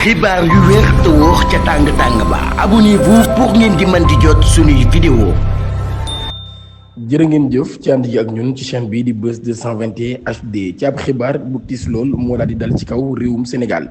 xibaar yu wér te wóor ca tàng-tàng ba abonnez-vous pour ngeen di mën di jot suñuy vidéo. jërë ngeen jëf ci ànd ji ak ñun ci chaîne bii di Buzz 221 HD ci ab xibaar bu tiis lool moo daal di dal ci kaw réewum Sénégal.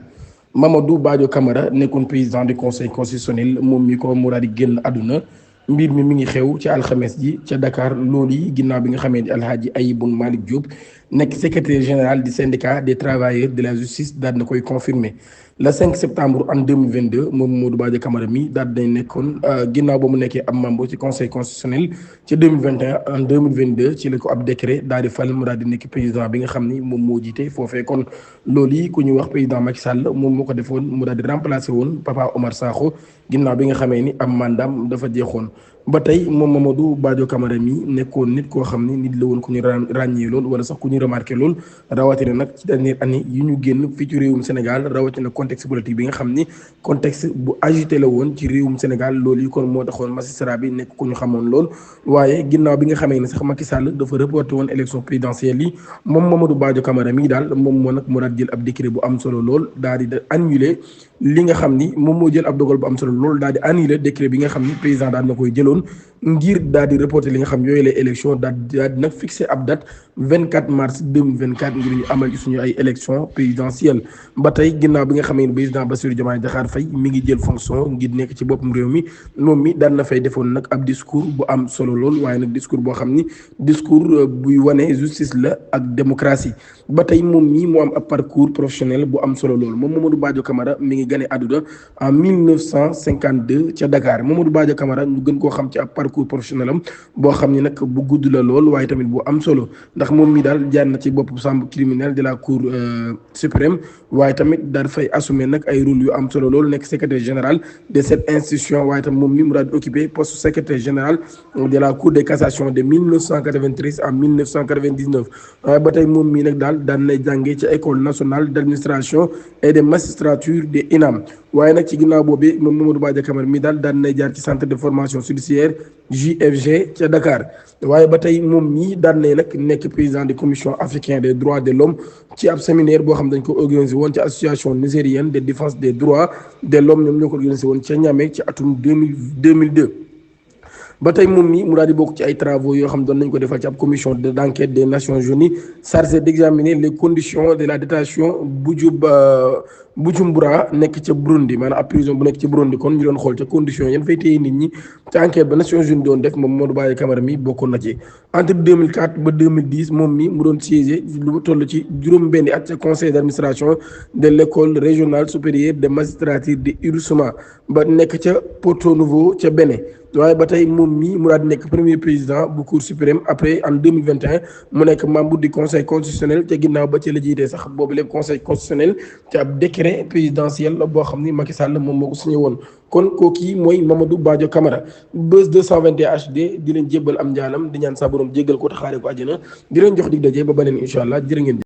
Mamadou Badio Camara nekkoon président du conseil constitutionnel moom mi ko mu daal di génn àdduna mbir mi ngi xew ci alxames ji ca Dakar loolu yi ginnaaw bi nga xamee ni Alhaji Ayiboun Malick Diop nekk secrétaire général du syndicat des travailleurs de la justice daal na koy confirmer le 5 septembre en 2022 moom Mamadou Badio Camara mi daal dañ nekkoon ginnaaw ba mu nekkee am membre ci conseil constitutionnel ci 2021 en 2022 ci la ko ab décret daal di fal mu daal di nekk président bi nga xam ni moom moo jiite foofee kon loolu yi ku ñuy wax président Macky Sall moom moo ko defoon mu daal di remplacer woon Papa Omar Sakho ginnaaw bi nga xamee ni am mandaam dafa jeexoon. ba tey moom Mamadou Badio Camara mi nekkoon nit koo xam ne nit la woon ku ñu ràññee lool wala sax ku ñu remarqué lool rawatina nag ci dernière année yi ñu génn fii ci réewum Sénégal rawatina contexte politique bi nga xam ni contexte bu agité la woon ci réewum Sénégal loolu yi kon moo taxoon magistrat bi nekk ku ñu xamoon lool. waaye ginnaaw bi nga xamee ne sax Macky Sall dafa reporté woon élection présidentielle yi moom Mamadou Badio Camara mi daal moom moo nag moo daal jël ab décret bu am solo lool daal di annulé li nga xam ni moom moo jël ab dogal bu am solo lool daal di annulé décret bi nga xam ni président daal na koy jëloon ngir daal di reporter li nga xam yooyu les élections daal di nag fixé ab date 24 mars 2024 ngir ñu amal ci suñu ay élections présidentielles. ba tey ginnaaw bi nga xamee ne président Bassirou Diomaye Diakhar Faye mi ngi jël fonction ngir nekk ci boppam réew mi moom mi daan na fay defoon nag ab discours bu am solo lool waaye nag discours boo xam ni discours buy wane justice la ak démocratie. ba tey moom mii moo am ab parcours professionnel bu am solo lool moom Mamadou Badio Camara mi ngi gane àdduna en 1952 ca Dakar Mamadou Badio Camara ñu gën koo xam ci ab parcours professionnel am boo xam ni nag bu gudd la lool waaye tamit bu am solo ndax moom mi daal jaar na ci bopp chambre criminelle de la cour suprême waaye tamit daal fay assumer nag ay rôle yu am solo lool nekk secrétaire général de cette institution waaye tam moom mi mu daal di occupé poste secrétaire général de la cour de cassation de 1993 à 1999 waaye ba tey moom mii nag daal daan nay jàngee ci école nationale d'administration et de magistrature de INAM waaye nag ci ginnaaw boobu moom Mamadou Badio Camara mi daal daan nay jaar ci centre de formation judiciaire JFG ca Dakar waaye ba tey moom mii daan nay nag nekk président de commission africaine des droits de l'homme ci ab séminaire boo xam dañ ko organisé woon ci association nigérienne de défense des droits de l'homme ñoom ñoo ko organisé woon ca Niamey ci atum 2002. ba tey moom mi mu daal di bokk ci ay travaux yoo xam doon nañ ko defal ci ab commission d'enquête des Nations Unies chargée d'examiner les conditions de la détention Bujumbura nekk ca Burundi maanaam ab prison bu nekk ci Burundi kon ñu doon xool ca conditions yan fay téye nit ñi ca enquête ba Nations Unies doon def moom Mamadou Badio Camara mi bokkoon na ci. entre 2004 ba 2010 moom mi mu doon siégé lu toll ci juróom-benni at ca conseil d'administration de l'école régionale supérieure de magistrature de Irusuma ba nekk ca Porto Novo ca Bénin. waaye ba tey moom mii mu daal di nekk premier président bu cour suprême après en 2021 mu nekk membre du conseil constitutionnel te ginnaaw ba ci la jiitee sax boobu lépp conseil constitutionnel ci ab décret présidentiel boo xam ni Macky Sall moom moo ko signé woon. kon kooku mooy Mamadou Badio Camara Buzz 221 HD di leen jébbal am njaalam di ñaan sa borom jéggal ko te xaaree ko àjjana di leen jox dig daje ba beneen incha allah jërë ngeen